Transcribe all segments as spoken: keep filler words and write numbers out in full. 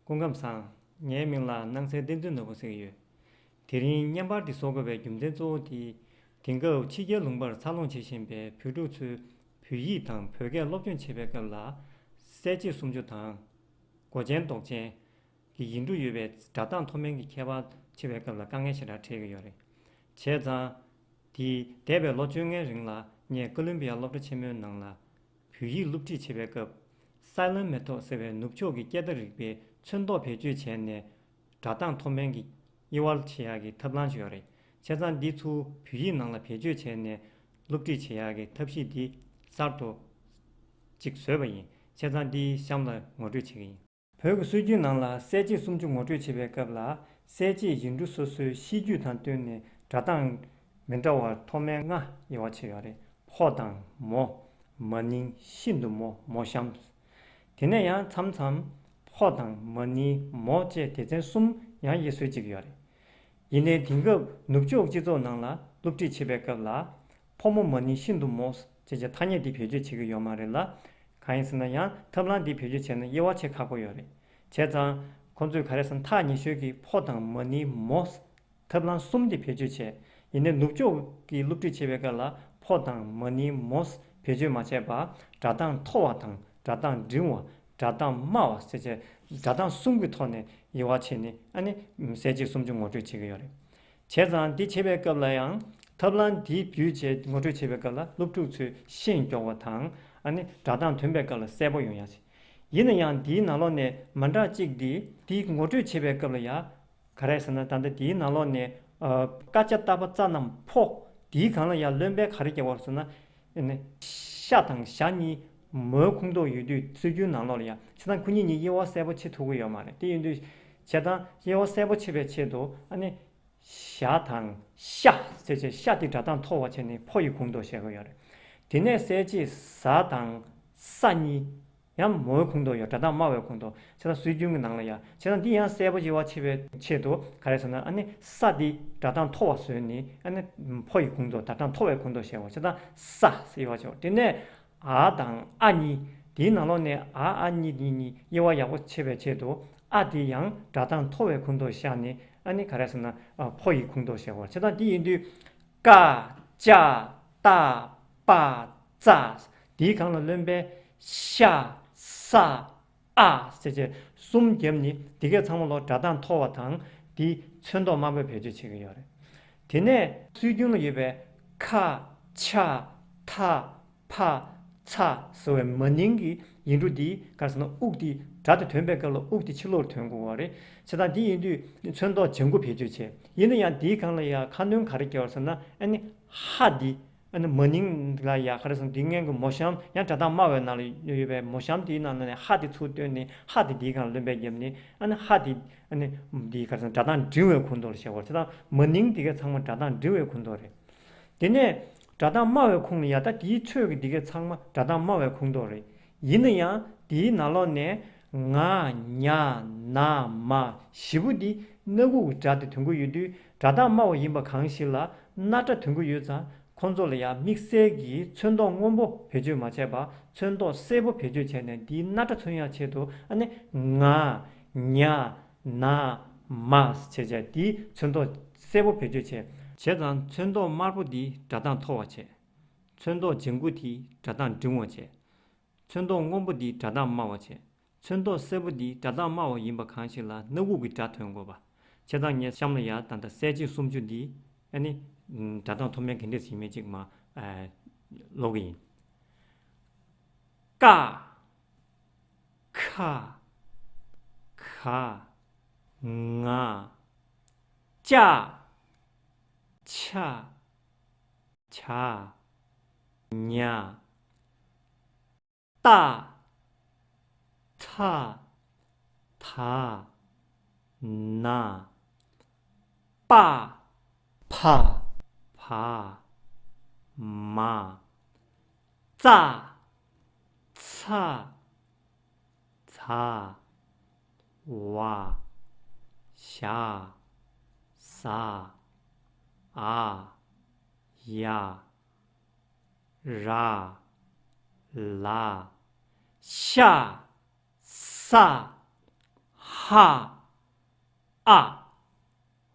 སྐུ་ཁམས་བཟང་། ངའི་མིང་ལ་སྣང་གསལ་བསྟན་འཛིན་ནོར་བུ་ཟེར་གྱི་ཡོད། དེ་རིང་བརྙན་པར་འདི་བཟོ་དགོས་པའི་རྒྱུ་མཚན་གཙོ་བོ་དེ། དེང་སྐབས་ཕྱི་རྒྱལ་ལུང་པར་འཚར་ལོངས་བྱེད་བཞིན་པའི་བོད་ཕྲུག་ཚོས་བོད་ཡིག་དང་བོད་སྐད་སློབ་སྦྱོང་བྱེད་པའི་སྐབས་ལ། གསལ་བྱེད་སུམ་ཅུ་དང་། མགོ་ཅན་འདོགས་ཅན་གྱི་ཡིག་འབྲུ་ཡོད་པའི་སྒྲ་གདངས་མཐོ་དམན་གྱི་ཁྱད་པར་ཕྱེ་བའི་སྐབས་ལ་དཀའ་ངལ་ཞེ་དྲག་འཕྲད་ཀྱི་ཡོད་རེད། བྱས་ཙང་། དེ་འདས་པའི་ལོ་བཅོ་ལྔའི་རིང་ལ་ངས་ཀོ་ལོམ་བི་ཡ་སློབ་གྲྭ་ཆེན་མོའི་ནང་ལ། བོད་ཡིག་སློབ་ཁྲིད་བྱེད་པའི་སྐབས། སའི་ལེན་མེ་ཐོད་ཟེར་བའི་ནུབ་ཕྱོགས་ཀྱི་སྐད་བརྡ་རིག་པའི་ཚོན་མདོག་བེད་སྤྱོད་བྱས་ནས། སྒྲ་གདངས་མཐོ་དམན་གྱི་དབྱེ་བ་ཕྱེ་ཡག་གི་ཐབས་ལམ་ཞིག་ཡོད་རེད། བྱས་ཙང་འདི་ཚུར་བོད་ཡིག་ནང་ལ་བེད་སྤྱོད་བྱས་ནས་སློབ་ཁྲིད་བྱེད་ཡག་གི་ཐབས་ཤེས་འདི་གསར་དུ་ཅིག་བཟོས་པ་ཡིན། བྱས་ཙང་འདི་གཤམ་ལ་ངོ་སྤྲོད་བྱེད་ཀྱི་ཡིན། བོད་ཀྱི་སྲོལ་རྒྱུན་ནང་ལ་གསལ་བྱེད་སུམ་ཅུ་ངོ་སྤྲོད་བྱེད་པའི་སྐབས་ལ། གསལ་བྱེད་ཡིག་འབྲུ་སོ་སོའི་གཤིས་རྒྱུད་དང་བསྟུན་ནས་སྒྲ་གདངས་མི་འདྲ་བ་མཐོ་དམན་ལྔ་དབྱེ་བ་ཕྱེ་ཡོད་རེད། ཕོ་དང་མོ། མ་ནིང་། ཤིན་ཏུ་མོ། མོ་གཤམ། དེ་ནས་ཡང་མཚམས་མཚམས་ཕོ་དང་མ་ནིང་། མོ་བཅས་སྡེ་ཚན་གསུམ་ཡང་དབྱེ་སྲོལ་ཅིག་ཡོད་རེད། ཡིན་ནའི་དེང་སྐབས་ནུབ་ཕྱོགས་སྤྱི་ཚོགས་ནང་ལ་སློབ་ཁྲིད་བྱེད་པའི་སྐབས་ལ། ཕོ་མོ་མ་ནིང་ཤིན་ཏུ་མོ་ཅེས་བྱ་ཐ་སྙད་འདི་བེད་སྤྱོད་བྱེད་ཀྱི་ཡོད་མ་རེད་ལ། གང་ཡིན་ཟེར་ན་ཡང་ཐབས་ལམ་འདི་བེད་སྤྱོད་བྱས་ན་དབྱེ་བ་ཕྱེ་ཁག་པོ་ཡོད་རེད། བྱས་ཙང་ཁོང་ཚོས་ག་རེ་ཟེར་ན་ཐག་ཉེ་ཤོས་ཀྱི་ཕོ་དང་མ་ནིང་མོ། ཐབས་ལམ་གསུམ་འདི་བེད་སྤྱོད་བྱས། ཡིན་ནའི་ནུབ་ཕྱོགས་ཀྱི་སློབ་ཁྲིད་བྱེད་པའི་སྐབས་ལ་ཕོ་དང་མ་ནིང་མོ་བེད་སྤྱོད་མ་བྱས་པར་སྒྲ་གདངས་མཐོ་བ་དང་སྒྲ་གདངས་འབྲིང་བ། སྒྲ་གདངས་དམའ་བ་ཟེར་བྱས་སྒྲ་གདངས་གསུམ་གྱི་ཐོག་ནས་དབྱེ་བ་ཕྱེ་ནས་ཨ་ནི་གསལ་བྱེད་སུམ་ཅུ་ངོ་སྤྲོད་བྱེད་ཀྱི་ཡོད་རེད། བྱས་ཙང་འདི་བྱེད་པའི་སྐབས་ལ་ཡང་ཐབས་ལམ་འདི་བརྒྱུད་བྱས་ངོ་སྤྲོད་བྱེད་པའི་སྐབས་ལ་སློབ་ཕྲུག་ཚོས་ཤེས་མགྱོགས་པ་དང་ཨ་ནི་སྒྲ་གདངས་ཐོན་པའི་སྐབས་ལ་གསལ་པོ་ཡོང་ཡ་ཞིག་ཡིན་ན་ཡང་འདིའི་ནང་ལོགས་ནས་མ་འདྲ་གཅིག་འདི། འདི་ངོ་སྤྲོད་བྱེད་པའི་སྐབས་ལ་ཡང་ག་རེ་ཟེར་ན། ད་ལྟ་འདིའི་ནང་ལོགས་ནས་ཨ། ཀ་ཅ་ཏ་པ་ཙ་རྣམས་ཕོ། འདིའི་སྒང་ལ་ཡང་རློན་པའི་ག་རེ་རྒྱག་པ་རེད་ཟེར་ན། ཨ་ནི་ཤ་དང་ཞ་གཉིས་མོའི་ཁོངས་གཏོགས་ཡོད་དུས་སྲོལ་རྒྱུན་ནང་ལོགས་ལ་ཡང་བྱས་ཙང་ཁོ་གཉིས་གཉིས་དབྱེ་བ་གསལ་པོ་ཕྱེ་ཐུབ་ཀྱི་ཡོད་མ་རེད། དེ་ཡིན་དུས་བྱས་ཙང་དབྱེ་བ་གསལ་པོ་ཕྱེ་བའི་ཆེད་དུ་ཨ་ནི། ཞ་དང་ཤ་ཟེར་བྱས་ཤ་དེ་སྒྲ་གདངས་མཐོ་བ་བྱས་ནས་ཕོ་ཡི་ཁོངས་གཏོགས་བྱེད་དགོས་ཡོད་རེད། དེ་ནས་གསལ་བྱེད་ཟ་དང་ས་གཉིས་ཡང་མོའི་ཁོངས་གཏོགས་ཡོད། སྒྲ་གདངས་དམའ་བའི་ཁོངས་གཏོགས། བྱས་ཙང་སྲོལ་རྒྱུན་གྱི་ནང་ལ་ཡང་བྱས་ཙང་འདི་ཡང་གསལ་པོ་དབྱེ་བ་ཕྱེ་བའི་ཆེད་དུ་ག་རེ་ཟེར་ན། ཨ་ནི་ས་དེ་སྒྲ་གདངས་མཐོ་བ་བཟོས་ནས་ཨ་ནི་ཕོ་ཡི་ཁོངས་གཏོགས། སྒྲ་གདངས་མཐོ་བའི་ཁོངས་གཏོགས་བྱས་པ། བྱས་ཙང་ས་ཟེར་དབྱེ་བ་ཕྱེ་བ། དེ་ནས། ཨ་དང་ཨ་གཉིས། དེའི་ནང་ལོགས་ནས་ཨ་ཨ་གཉིས་གཉིས་གཉིས་དབྱེ་བ་ཡག་པོ་ཕྱེ་བའི་ཆེད་དུ་ཨ་དེ་ཡང་སྒྲ་གདངས་མཐོ་བའི་ཁོངས་གཏོགས་བཞག་ནས་ཨ་ནི་ག་རེ་ཟེར་ན། ཨ། ཕོ་ཡི་ཁོངས་གཏོགས་བཞག་པ་རེད། བྱས་ཙང་དེ་ཡིན་དུས་ཀ་ཅ་ཏ་པ་ཙ། དེའི་སྒང་ལ་རློན་པའི་ཤ་ས་ཨ་ཟེར་བྱས་གསུམ་བརྒྱབ་ནས་དེ་གས་ཚང་མ་ལོ་སྒྲ་གདངས་མཐོ་བ་དང་དེ་ཚོན་མདོག་དམར་པོའི་བེད་སྤྱོད་བྱེད་ཀྱི་ཡོད་རེད། དེ་ནས་སྲོལ་རྒྱུན་ལ་ཡོད་པའི་ཁ་ཆ་ཐ་ཕ་ཚ་ཟེར་བའི་མ་ནིང་གི་ཡིག་འབྲུ་འདི་ག་རེ་ཟེར་ན། དབུགས་འདི་སྒྲ་དེ་ཐོན་པའི་སྐབས་ལ་དབུགས་འདི་ཕྱི་ལོགས་ཐོན་དགོས་པ་རེད། བྱས་ཙང་འདི་ཡིན་དུས་ཚོན་མདོག་ལྗང་གུ་བེད་སྤྱོད་བྱས། ཡིན་ན་ཡང་འདིའི་སྒང་ལ་ཡང་ཁ་སྣོན་ག་རེ་རྒྱག་པ་ཟེར་ན། ཨ་ནི་ཧ་འདི་ཨ་ནི་མ་ནིང་ལ་ཡང་ག་རེ་ཟེར་ན། འདི་སྔོན་གྱི་མོ་གཤམ་ཡང་སྒྲ་གདངས་དམའ་བའི་ནང་ལ་ཡོད་པའི་མོ་གཤམ་དེའི་ནང་ནས་ཧ་དེ་ཚུར་བཏོན་ནས་ཧ་དེ་འདིའི་སྒང་ལ་རློན་པ་བརྒྱབ་ནས་ཨ་ནི་ཧ་དེ་ཨ་ནི་འདི་ག་རེ་ཟེར་ན། སྒྲ་གདངས་འབྲིང་བའི་ཁོངས་གཏོགས་ལ་བཞག་པ་རེད། བྱས་ཙང་མ་ནིང་འདི་ག་ཚང་མ་སྒྲ་གདངས་འབྲིང་བའི་ཁོངས་གཏོགས་རེད། དེ་ནས་སྒྲ་གདངས་དམའ་བའི་ཁོངས་ལ་ཡ། ད་དེའི་ཚོད་ཀྱི་འདི་ག་ཚང་མ་སྒྲ་གདངས་དམའ་བའི་ཁོངས་གཏོགས་རེད། ཡིན་ན་ཡང་དེའི་ནང་ལོགས་ནས་ང་ཉ་ན་མ་བཞི་པོ་འདི་སྣ་ཁུག་གི་སྒྲ་དེ་ཐོན་གྱི་ཡོད་དུས་སྒྲ་གདངས་དམའ་བ་ཡིན་པ་གང་ཞིག་ལ་སྣ་སྒྲ་ཐོན་གྱི་ཡོད་ཙང་། ཁོང་ཚོ་ལ་ཡང་དམིགས་བསལ་གྱི་ཚོན་མདོག་སྔོན་པོ་བེད་སྤྱོད་མ་བྱས་པར་ཚོན་མདོག་སེར་པོ་བེད་སྤྱོད་བྱས་ནས་འདིའི་སྣ་སྒྲ་མཚོན་ཡག་ཆེད་དུ་ཨ་ནི་ང་ཉ་ན་མ་བྱས་བྱས་འདིའི་ཚོན་མདོག་སེར་པོ་བེད་སྤྱོད་བྱས། བྱས་ཙང་ཚོན་མདོག་དམར་པོ་འདི་སྒྲ་གདངས་མཐོ་བ་བྱས། ཚོན་མདོག་ལྗང་གུ་འདི་སྒྲ་གདངས་འབྲིང་བ་བྱས། ཚོན་མདོག་སྔོན་པོ་འདི་སྒྲ་གདངས་དམའ་བ་བྱས། ཚོན་མདོག་སེར་པོ་འདི་སྒྲ་གདངས་དམའ་བ་ཡིན་པ་གང་ཞིག་ལ་སྣ་ཁུག་གི་སྒྲ་ཐོན་དགོས་པ། བྱས་ཙང་ངས་གཤམ་ལ་ཡ་ད་ལྟ་གསལ་བྱེད་སུམ་ཅུ་འདི་ཨ་ནི་སྒྲ་གདངས་མཐོ་དམན་ག་འདྲས་ཡིན་མིན་ཅིག་མར་ཀློག་གི་ཡིན། ཀ་ཁ་ག་ང་ཅ་ཆ་ཇ་ཉ་ཏ་ཐ་ད་ན་པ་ཕ་བ་མ་ཙ་ཚ་ཛ་ཝ་ཞ་ཟ་འ་ཡ་ར་ལ་ཤ་ས་ ཧ། ཨ།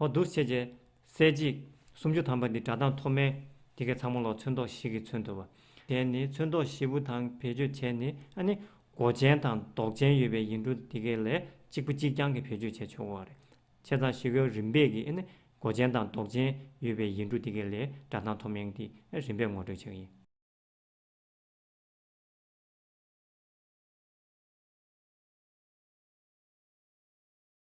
འོ་འདུག་བྱས་རྗེས་གསལ་བྱེད་སུམ་ཅུ་ཐམ་པ་འདི་སྒྲ་གདངས་མཐོ་དམན་དེ་གའི་ཚང་མ་ལོག་ཚོན་མདོག་བཞི་གིས་མཚོན་ཐུབ་པ། དེ་ནི་ཚོན་མདོག་བཞི་པོ་དང་བེད་སྤྱོད་བྱས་ནས་ཨ་ནི་མགོ་ཅན་དང་འདོགས་ཅན་ཡོད་པའི་ཡིག་འབྲུ་དེ་གའི་ལས་གཅིག་པ་གཅིག་རྐྱང་གི་བེད་སྤྱོད་བྱས་ཆོག་གི་རེད། བྱས་ཙང་ཞུ་སྒོའི་རིམ་པས་ཀྱི་ཨ་ནི་མགོ་ཅན་དང་འདོགས་ཅན་ཡོད་པའི་ཡིག་འབྲུ་དེ་གའི་ལས་སྒྲ་གདངས་མཐོ་དམན་དེ་རིམ་པས་ངོ་སྤྲོད་བྱེད་ཀྱི་ཡིན།